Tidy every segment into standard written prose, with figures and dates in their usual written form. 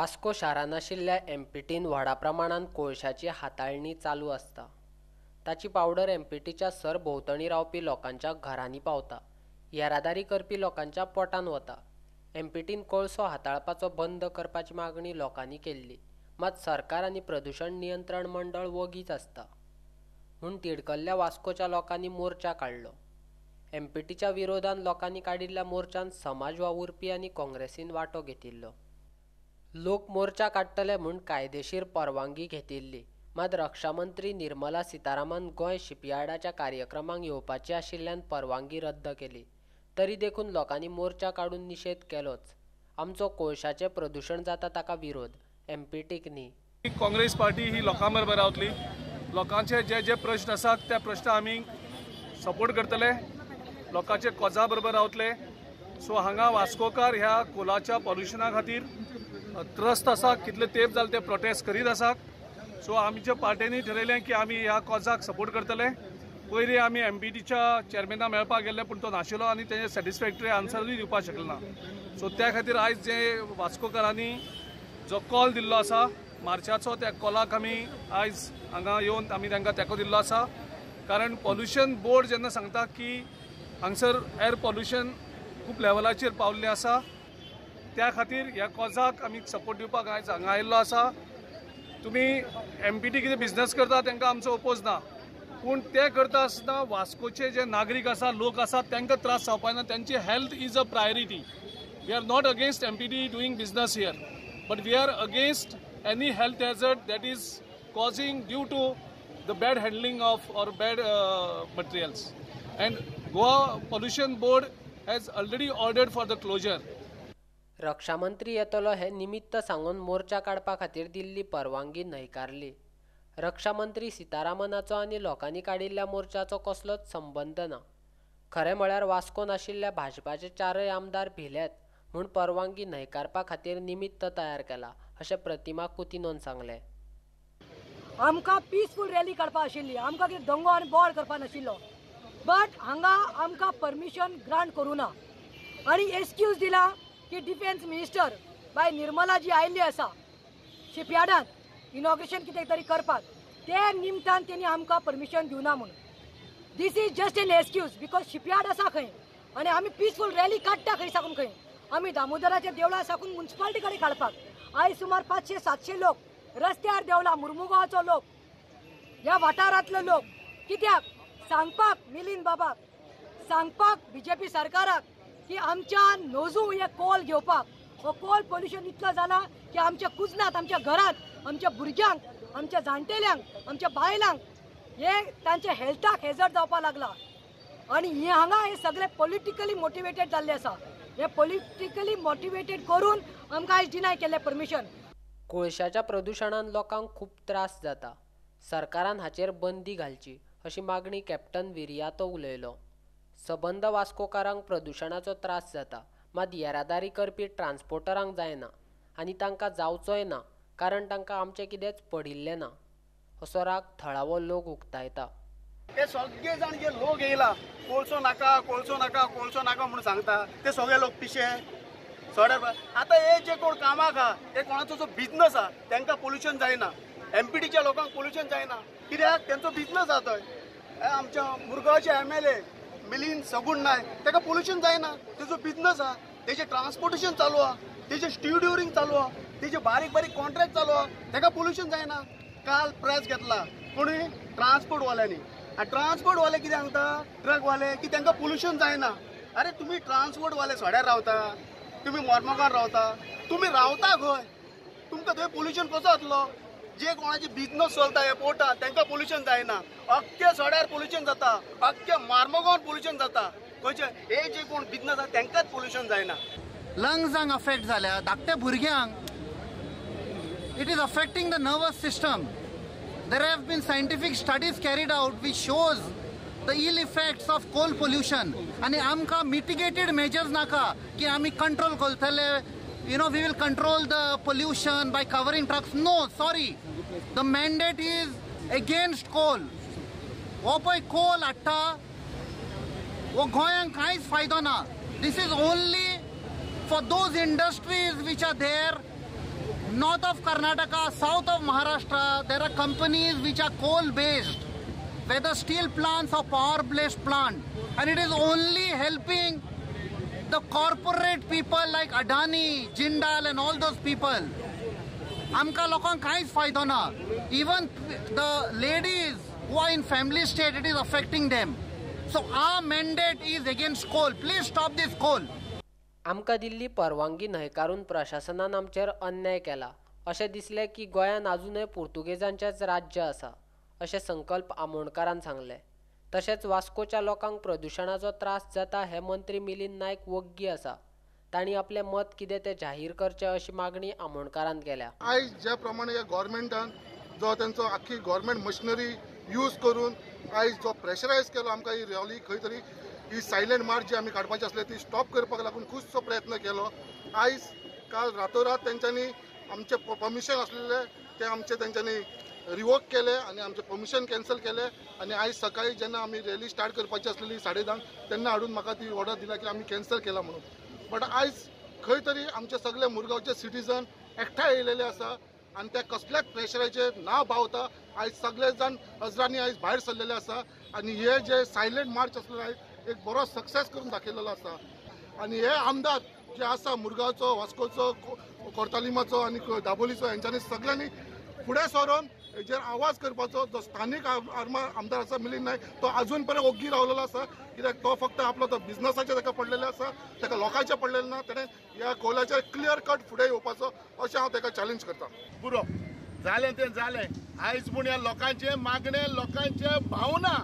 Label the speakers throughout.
Speaker 1: वास्को शारांत आशिल्ल्या एमपीटीन व्हडा प्रमाणान कोळशाची हाताळणी चालू आसता. ताची पावडर एमपीटीच्या सरभोंवतणी रावपी लोकांच्या घरांनी पावता, येरादारी करपी लोकांच्या पोटान वता. एमपीटीन कोळसो हाताळपाचो बंद करपाची मागणी लोकांनी केल्ली, मात सरकार आनी प्रदूशण नियंत्रण मंडळ वगीच आसता म्हूण तिडकल्ल्या वास्कोच्या लोकांनी मोर्चा काडलो. एमपीटीच्या विरोधान लोकांनी काडिल्ल्या मोर्चान समाज वावुरपी आनी काँग्रेसीन वांटो घेतिल्लो. लोक मोर्चा काडटले म्हूण कायदेशीर परवानगी घेतिल्ली, मात रक्षामंत्री निर्मला सीतारामन गोंय शिपयार्डाच्या कार्यक्रमाक येवपाची आशिल्ल्यान परवानगी रद्द केली. तरी देखून लोकांनी मोर्चा काडून निशेध केलोच. आमचो कोळशाचें प्रदूशण जाता ताका विरोध, एमपीटीक न्ही.
Speaker 2: काँग्रेस पार्टी ही लोकां बरोबर रावतली. लोकांचे जे जे प्रश्न आसात त्या प्रश्न आमी सपोर्ट करतले, लोकांचे कोजा बरोबर रावतले. सो हांगा वास्कोकार ह्या कोलाच्या पॉल्युशना खातीर त्रस्त आसा, कितले तेप जाले ते प्रोटेस्ट करीत आसात. सो आमच्या पार्ट्यांनी ठरयलें की आमी ह्या कॉजाक सपोर्ट करतले. पयलीं आमी एमपीटीच्या चेअरमॅना मेळपाक गेल्ले, पूण तो नाशिल्लो आनी तेजें सॅटिस्फॅक्टरी आन्सरूय दिवपाक शकले ना. सो त्या खातीर आयज जे वास्कोकारांनी जो कॉल दिल्लो आसा मार्चाचो, त्या कॉलाक आमी आयज हांगा येवन आमी तांकां तेंको दिल्लो आसा. कारण पॉल्युशन बोर्ड जेन्ना सांगता की हांगसर एअर पॉल्युशन खूब लेवलाचेर पावल्लें आसा, त्या खातीर ह्या कॉजाक आमी सपोर्ट दिवपाक आयज हांगा आयिल्लो आसा. तुमी एमपीटी कितें बिजनस करता तांकां आमचो ओपोज ना, पूण ते करता आसतना वास्कोचे जे नागरीक आसा, लोक आसा, तांकां त्रास जावपाक ना. तांची health is a priority. We are not against MPT doing business here, but we are against any health hazard that is causing due to the bad handling of or bad materials. And Goa pollution board has already ordered for the closure.
Speaker 1: रक्षामंत्री येतलो हे निमित्त सांगून मोर्चा काडपा खातीर दिल्ली परवानगी न्हयकारली. रक्षामंत्री सीतारामनाचो आनी लोकांनी काडिल्ल्या मोर्चाचो कसलोच संबंद ना. खरें म्हळ्यार वास्कोन आशिल्ल्या भाजपाचे चारय आमदार भिल्यात म्हूण परवानगी न्हयकारपा खातीर निमित्त तयार केला, अशें प्रतिमा कुतिनोन सांगलें.
Speaker 3: आमकां पिसफूल रॅली काडपा आशिल्ली, आमकां कितें दंगो आनी बोवाळ करपा नाशिल्लो, बट हांगा आमकां परमिशन ग्रांट करूं ना आनी एक्सक्यूज दिला की डिफेन्स मिनिस्टर बाय निर्मला जी आयिल्ली आसा शिपयार्डांत इनॉग्रेशन कितें तरी करपाक, ते निमतान तेणी आमकां परमिशन दिवना म्हणून. This is just an excuse because shipyard आसा खंय आनी आमी पिसफूल रॅली काडटा खंय साकून खंय. आमी दामोदराच्या देवळा साकून मुन्सिपालिटी कडेन काडपाक आयज सुमार 500-700 लोक रस्त्यार देंवला. मुर्मुगांवचो लोक, ह्या वाठारांतलो लोक, कित्याक सांगपाक मिलिंद बाबाक, सांगपाक बीजेपी सरकाराक की आमच्या नोजू हे कोल घेवपाक. हो कोल पोल्युशन इतलो जाला की आमच्या कुजनात, आमच्या घरांत, आमच्या भुरग्यांक, आमच्या जाणटेल्यांक, आमच्या बायलांक हे तांच्या हेल्थाक हेजर्ड जावपाक लागला. आनी हे हांगा हे सगळे पॉलिटिकली मोटिवेटेड जाल्ले आसा. हे पॉलिटिकली मोटिवेटेड करून आमकां आयज डिनाय केल्लें परमिशन.
Speaker 1: कोळशाच्या प्रदुशणान लोकांक खूब त्रास जाता, सरकारान हाचेर बंदी घालची अशी मागणी कॅप्टन विरियातो उलयलो. सबंद वास्कोकारांक प्रदुशणाचो त्रास जाता, मात येरादारी करपी ट्रान्सपोर्टरांक जायना आनी तांकां जावचोय ना, कारण तांकां आमचें कितेंच पडिल्लें ना, असो राग थळावो लोक उक्तायता.
Speaker 4: हे सगळे जाण जे लोक येयला कोळसो नाका, कोळसो नाका, कोळसो नाका म्हणून सांगता, ते सगळे लोक पिशे सगळे. आतां हे जे कोण कामाक आहा, ते कोणाचो जो बिजनस आहा तांकां पोल्युशन जायना, एमपीटीच्या लोकांक पोल्युशन जायना, कित्याक तेंचो बिजनस आहा थंय. आमच्या मुरगांवचे MLA Milind सगुण नायक ताका पोल्युशन जायना, तेजो बिजनस आहा, तेजें ट्रान्सपोर्टेशन चालू आहा, तेजें स्टिवड्युरींग चालू आहा, तेजे बारीक बारीक कॉन्ट्रॅक्ट चालू आहा, ताका पोल्युशन जायना. काल प्रेस घेतला कोणी ट्रान्सपोर्टवाल्यांनी, आनी ट्रान्सपोर्टवाले कितें सांगता, ट्रकवाले, की तांकां पोल्युशन जायना. अरे तुमी ट्रान्सपोर्टवाले सड्यार रावता, तुमी मोरमोगान रावता, तुमी रावता खंय, तुमकां थंय पोल्युशन कसो जातलो? जे कोणाचे बिजनस चलता ह्या पोर्टान तांकां पोल्युशन जायना, अख्खे सड्यार पोल्युशन जाता, अख्खे मार्मोगांवान पोल्युशन जाता. खंयचे हे जे कोण बिजनस आसा तांकांच पोल्युशन जायना.
Speaker 5: लंग्सांक अफेक्ट जाल्या धाकट्या भुरग्यांक, it is affecting the nervous system. There have been scientific studies carried out which shows the ill effects of coal pollution. आनी आमकां मिटिगेटेड मेजर्स नाका की आमी कंट्रोल करतले, you know, we will control the pollution by covering trucks. No, sorry, the mandate is against coal. हो पळय कोल हाडटा हो गोंयांक कांयच फायदो ना. This is only for those industries which are there North of Karnataka, south of Maharashtra, there are companies which are coal based, whether steel plants or power based plant, and it is only helping the corporate people like Adani, Jindal and all those people. आमकां लोकांक कांयच फायदो ना. Even the ladies who are in family state, it is affecting them. So our mandate is against coal. Please stop this coal.
Speaker 1: आमकां दिल्ली परवानगी न्हयकारून प्रशासनान आमचेर अन्याय केला अशें दिसलें की गोंयांत आजुनय पुर्तुगेजांचेंच राज्य आसा अशें संकल्प आमोणकारान सांगलें. तशेंच वास्कोच्या लोकांक प्रदुशणाचो त्रास जाता हें मंत्री मिलिंद नायक वग्गी आसा, तांणी आपलें मत कितें तें जाहीर करचें अशी मागणी आमोणकारान केल्या.
Speaker 6: आयज ज्या प्रमाणे ह्या गव्हर्मेंटान जो तेंचो आख्खी गव्हर्मेंट मशिनरी यूज करून आयज जो प्रेशरायज केलो आमकां ही रॅली खंय तरी ही सायलंट मार्च जी आमी काडपाची आसली ती स्टॉप करपाक लागून खुबसो प्रयत्न केलो. आयज काल रातोरात तेंच्यांनी आमचें परमिशन आसलेलें तें आमचें तेंच्यांनी रिवोक केलें आनी आमचें परमिशन कॅन्सल केलें. आनी आयज सकाळी जेन्ना आमी रॅली स्टार्ट करपाची आसलेली 10:30 तेन्ना हाडून म्हाका ती ऑर्डर दिला की आमी कॅन्सल केला म्हणून. बट आयज खंय तरी आमचे सगळे मुरगांवचे सिटीजन एकठांय येयलेले आसा आनी त्या कसल्याच प्रेशराचेर ना भावता आयज सगळे जाण हजरांनी आयज भायर सरलेले आसा आनी हे जे सायलंट मार्च आसलेले आयज एक बरो सक्सेस करून दाखयलेलो आसा. आनी हे आमदार जे आसा मुरगांवचो, वास्कोचो, कोर्तालिमाचो आनी दाबोलीचो हेंच्यांनी सगळ्यांनी फुडें सरून हेजेर आवाज करपाचो. जो स्थानीक आमदार आसा मिलिंद नायक तो अजून पर्यंत ओग्गी रावलेलो आसा, कित्याक तो फक्त आपलो तो बिजनसाचेर ताका पडलेलें आसा, ताका लोकांचें पडलेलें ना. तेणें ह्या कोलाचेर क्लियर कट फुडें येवपाचो अशें हांव ताका चॅलेंज करता.
Speaker 7: पुरो जालें तें जालें. आयज पूण ह्या लोकांचे मागणे, लोकांचे भावना,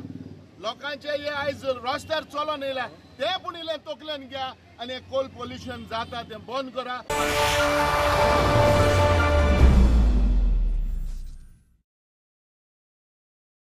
Speaker 7: लोकांचे हे आयज रस्त्यार चलोन येयल्या ते पूण इल्लें तकलेन घ्या आनी कोल पोल्युशन जाता तें बंद करा.